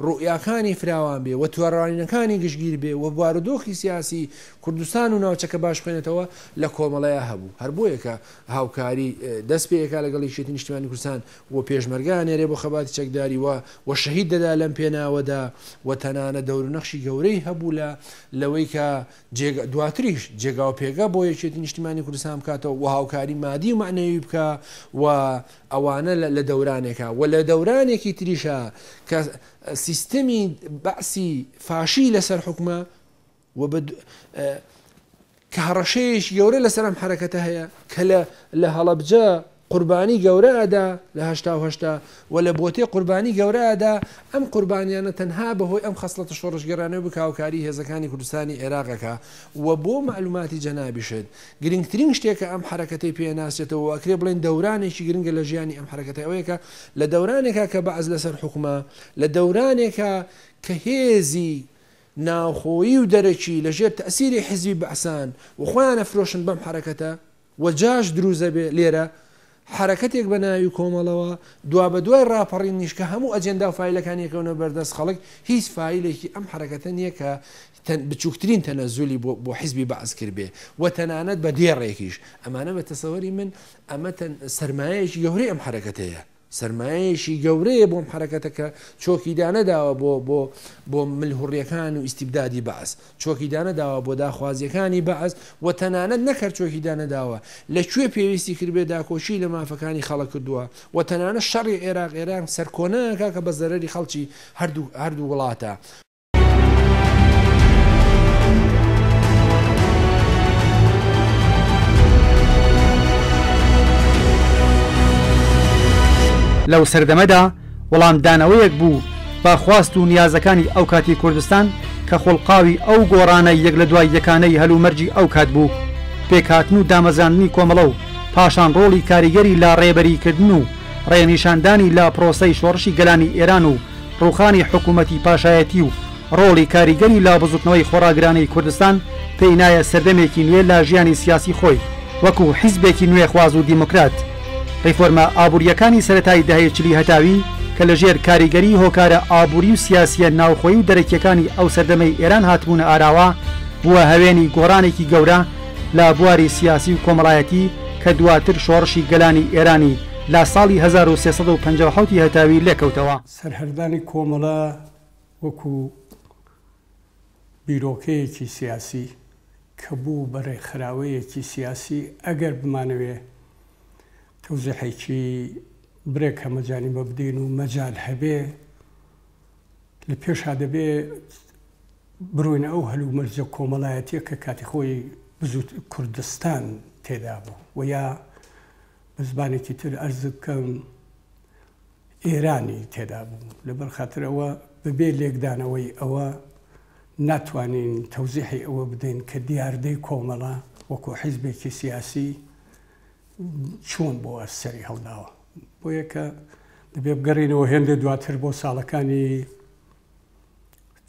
ڕوئیاکانی فراوان بێ و تێڕوانینەکانی گشتگیر بێ و بارودۆخی سیاسی کوردستان و ناوچەکە باش بخوێنێتەوە لە کۆمەڵەیا هەبوو. هەر بۆیە کە هاوکاری دەست پێ ئەکا لەگەڵ یەکێتی نیشتیمانی کوردستان و پێشمەرگە ئەنێرێ بۆ خەباتی چەکداری و و شەهید دەدا لەم پێناوەدا و تەنانەت دەورونەخشی گەورەی هەبوو لە لەوەی کە جێگا دواتریش جێگا و پێگە بۆ یەکێتی نیشتیمانی کوردستان بکاتەوە و هاوکاری مادی و مەعنەوی بکا و ئەوانە لە دەورانێکا و لە دەورانێکی تریشا کە سیستمی بەعسی فاشی لەسەر حکومە و بە کە هەڕەشەیەکی گەورە لەسەر ئەم حرەکەتە هەیە کە لە لە هەڵەبجە قوربانی گەورە ئەدا لە 88 و لە بۆتێ قوربانی گەورە ئەدا، ئەم قوربانیانە تەنها بە هۆی ئەم خەسڵەتە شۆڕشگێرانەوە بوو کە هاوکاری هێزەکانی کوردستانی عێراق ئەکا و بۆ مەعلوماتی جەنابیشت گرنگترین شتێک کە ئەم حەرەکەتەی پێ ئەناسرێتەوە و ئەکرێ بڵێین دەورانێکی گرنگە لە ژیانی ئەم حەرەکەتە ئەوەیە کە لە دەورانێکا کە بەعس لەسەر حوکمە لە دەورانێکا کە هێزی ناوخۆیی و دەرەکی لە ژێر تەئسیری حیزبی بەعسان و خۆیان ئەفرۆشن بەم حەرەکەتە و جاش دروست ئەبێ لێرە حەرەکەتێک بە ناوی کۆمەڵەوە دوابەدوای ڕاپەڕینیش کە هەموو ئەجێندا و فایلەکانی ئەکەونە بەردەست خەڵک هیچ فایلێکی ئەم حەرەکەتە نییە کە بچووکترین تەنەزولی بۆ بۆ حیزبی بەعس کردبێ و تەنانەت بە دێڕێکیش ئەمانە بە تەسەوەری من ئەمە سەرمایەیەکی گەورەی ئەم حەرەکەتەیە. سەرمایەیەکی گەورەیە بۆم حەرەکەتە کە چۆکی دانەداوە بۆ بۆ بۆ ملهوڕیەکان و ئیستیبدادی بەعس، چۆکی دانەداوە بۆ داخوازیەکانی بەعس و تەنانەت نەک هەر چۆکی دانەداوە لە کوێ پێویستی کردبێ داکۆکی لە مافەکانی خەڵک کردووە و تەنانەت شەڕی عێراق ئێران سەرکۆنە ئەکا کە بە زەرەری خەڵکی هەردوو هەردوو وڵاتە. لەو سەردەمەدا وەڵامدانەوەیەک بوو بە خواست و نیازەکانی ئەوکاتی کوردستان کە خوڵقاوی ئەو گۆڕانە یەک لە دوای یەکانەی هەلومەرجی ئەوکات بوو، پێکهاتن و دامەزراندنی کۆمەڵە و پاشان ڕۆڵی کاریگەری لە ڕێبەریکردن و ڕێنیشاندانی لە پرۆسەی شۆڕشی گەلانی ئێران و ڕووخانی حکوومەتی پاشایەتی و ڕۆڵی کاریگەری لە بزووتنەوەی خۆڕاگرانەی کوردستان پێی نایە سەردەمێکی نوێ لە ژیانی سیاسی خۆی وەکوو حیزبێکی نوێخواز و دیموکرات. ڕیفۆرمە ئابوورییەکانی سەرەتای دەهەی چلی هەتاوی کە لە ژێر کاریگەریی هۆکارە ئابووری و سیاسییە ناوخۆیی و دەرەکییەکانی ئەو سەردەمەی ئێران هاتبوونە ئاراوە بووە هەوێنی گۆڕانێکی گەورە لە بواری سیاسی و کۆمەڵایەتی کە دواتر شۆڕشی گەلانی ئێرانی لە ساڵی 1357 ی هەتاوی لێکەوتەوە. سەرهەڵدانی کۆمەڵە وەکو بیرۆکەیەکی سیاسی کە بوو بە رێکخراوەیەکی سیاسی ئەگەر بمانەوێ تەوزیحێکی برێک هەمەجانی بە بدەین و مەجال هەبێ لە پێشا دەبێ بڕۆینە ئەو هەلومەرجە کۆمەڵایەتیە کە کاتی خۆی بزوت کوردستان تێدا بوو و یا بە زمانێکی تر ئەرز بکەم ئێرانی تێدا بوو. لەبەر خاتر ئەوە بەبێ لێکدانەوەی ئەوە ناتوانین تەوزیحی ئەوە بدەین کە دیاردەی کۆمەڵە وەکوو حیزبێکی سیاسی چۆن بۆ سەری هەڵداوە. بۆیە کە دەبێ بگەڕێینەوە هێندە دواتر بۆ ساڵەکانی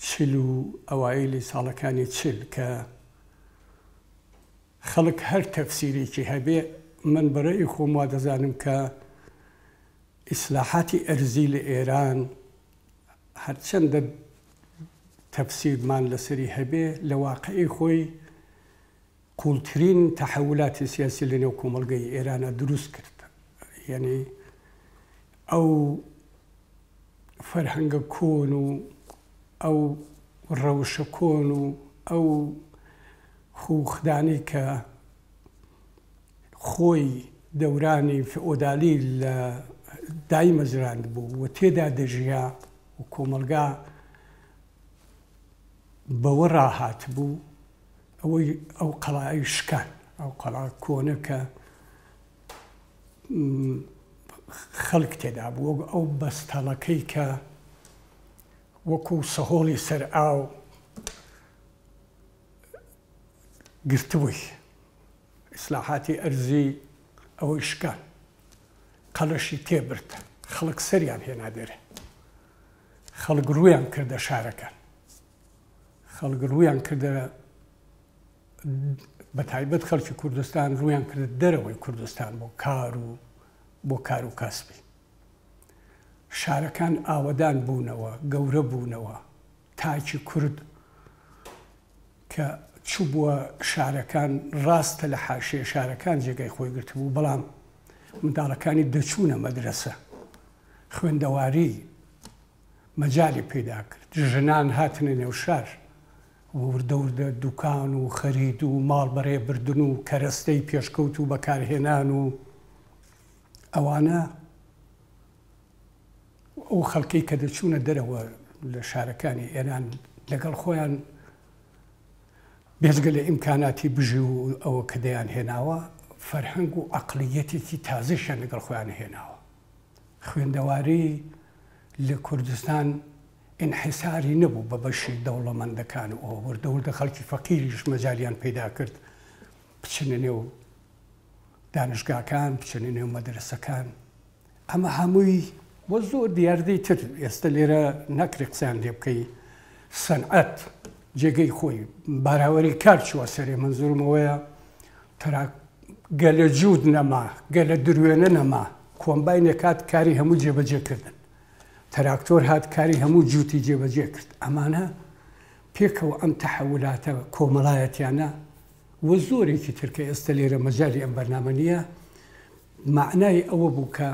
چل و ئەوایلی ساڵەکانی چل کە خەڵک هەر تەفسیرێکی هەبێ، من بە رەئی خۆم وا دەزانم کە ئیسلاحاتی ئەرزی لە ئێران هەرچەندە تەفسیرمان لەسەری هەبێ، لە واقعی خۆی قووڵترین تەحەولاتی سیاسی لە نێو کۆمەڵگەی ئێرانا دروست کرد. یەنی ئەو فەرهەنگە کۆن و ئەو ڕەوشە کۆن و ئەو خووخدانی کە خۆی دەورانی فئۆدالی لە دایمەزراندبوو و تێدا دەژیا و کۆمەڵگا بەوە ڕاهاتبوو، ئەوەی ئەو قەڵای شکان، ئەو قەڵا کۆنە کە خەڵک تێدا بوو، وەک ئەو بەستەڵەکەی کە وەکوو سەهۆڵی سەر ئاو گرتبووی. ئیسلاحاتی ئەرزی ئەوەی شکان. قەلەشی تێبرد. خەڵک سەریان هێنا دەرێ. خەڵک ڕوویان کردە شارەکان. خەڵک ڕوویان کردە بە تایبەت خەڵکی کوردستان ڕوویان کردە دەرەوەی کوردستان بۆ کار و بۆ کار و کاسبی. شارەکان ئاوەدان بوونەوە، گەورە بوونەوە. تاکی کورد کە چووبووە شارەکان، ڕاستە لە حاشیەی شارەکان جێگای خۆی گرتبوو، بەڵام منداڵەکانی دەچوونە مەدرەسە، خوێندەواری مەجالی پەیدا کرد، ژنان هاتنە نێو شار و وردە وردە دوکان و خەرید و ماڵ بەڕێ بردن و کەرەستەی پێشکەوتوو بەکارهێنان و ئەوانە ئەو خەڵکەی کە دەچوونە دەرەوە لە شارەکانی ئێران لەگەڵ خۆیان بێجگە لە ئیمکاناتی بژی و ئەوە کە دەیان هێناوە. فەرهەنگ و عەقڵییەتێکی تازەشیان لەگەڵ خۆیان هێناوە. خوێندەواری لە کوردستان ئینحیساری نەبوو بە بەشی دەوڵەمەندەکان و ئەوە، وردە وردە خەڵکی فەقیریش مەجالیان پەیدا کرد بچنە نێو دانشگاکان، بچنە نێو مەدرەسەکان. ئەمە هەمووی و زۆر دیاردەی تر ئێستە لێرە ناکرێ قسەیان لێ بکەی. سەنعەت جێگەی خۆی باراوەری کار چووە سەرێ، مەنزوورم ئەوەیە تەراک گەلە جووت نەما، گەلە دروێنە نەما، کۆمباینێک هات کاری هەموو جێبەجێ کردن، تەراکتۆر هات کاری هەموو جووتی جێبەجێ کرد. ئەمانە پێکەوە ئەم تەحەولاتە کۆمەڵایەتیانە و زۆرێکی تر کە ئێستە لێرە مەجالی ئەم بەرنامە نییە، مەعنای ئەوە بوو کە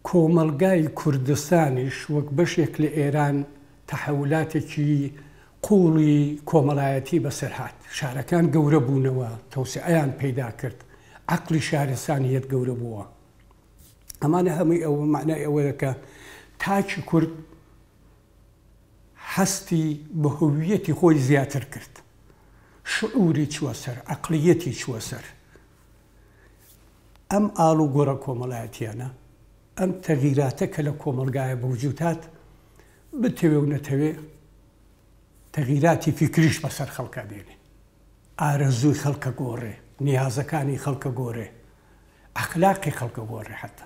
کۆمەڵگای کوردستانیش وەک بەشێک لە ئێران تەحەولاتێکی قووڵی کۆمەڵایەتی بەسەر هات. شارەکان گەورە بوونەوە، تەوسعەیان پەیدا کرد، عەقڵی شارستانییەت گەورە بووە. ئەمانە هەمووی ئەوە مەعنای ئەوەیە کە تاکی کورد هەستی بە هویەتی خۆی زیاتر کرد، شعوری چووە سەر، عەقڵییەتی چووە سەر. ئەم ئاڵوگۆڕە کۆمەڵایەتییانە، ئەم تەغیراتە کە لە کۆمەڵگایە بەوجود هات، بتەوێ و نەتەوێ تەغیراتی فیکریش بەسەر خەڵکا دێنێ. ئارەزووی خەڵکە گۆڕێ، نیازەکانی خەڵکە گۆرێ، ئەخلاقی خەڵکە گۆڕێ حەتا.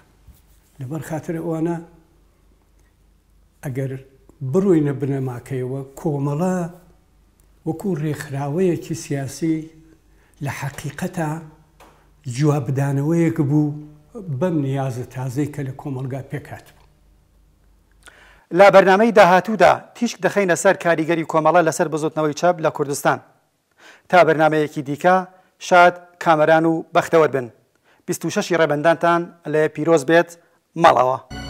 لەبەر خاتر ئەوانە ئەگەر بڕۆینە بنەماکەیەوە، کۆمەڵە وەکوو ڕێکخراوەیەکی سیاسی لە حەقیقەتا جوابدانەوەیەک بوو بەم نیازە تازەی کە لە کۆمەڵگا پێکهاتبوو. لە بەرنامەی داهاتوودا تیشک دەخەینە سەر کاریگەری کۆمەڵە لەسەر بزوتنەوەی چەپ لە کوردستان. تا بەرنامەیەکی دیکە شاد، کامەران و بەختەوەر بن. 26 ی ڕێبەندانتان لێ پیرۆز بێت. ماڵئاوا.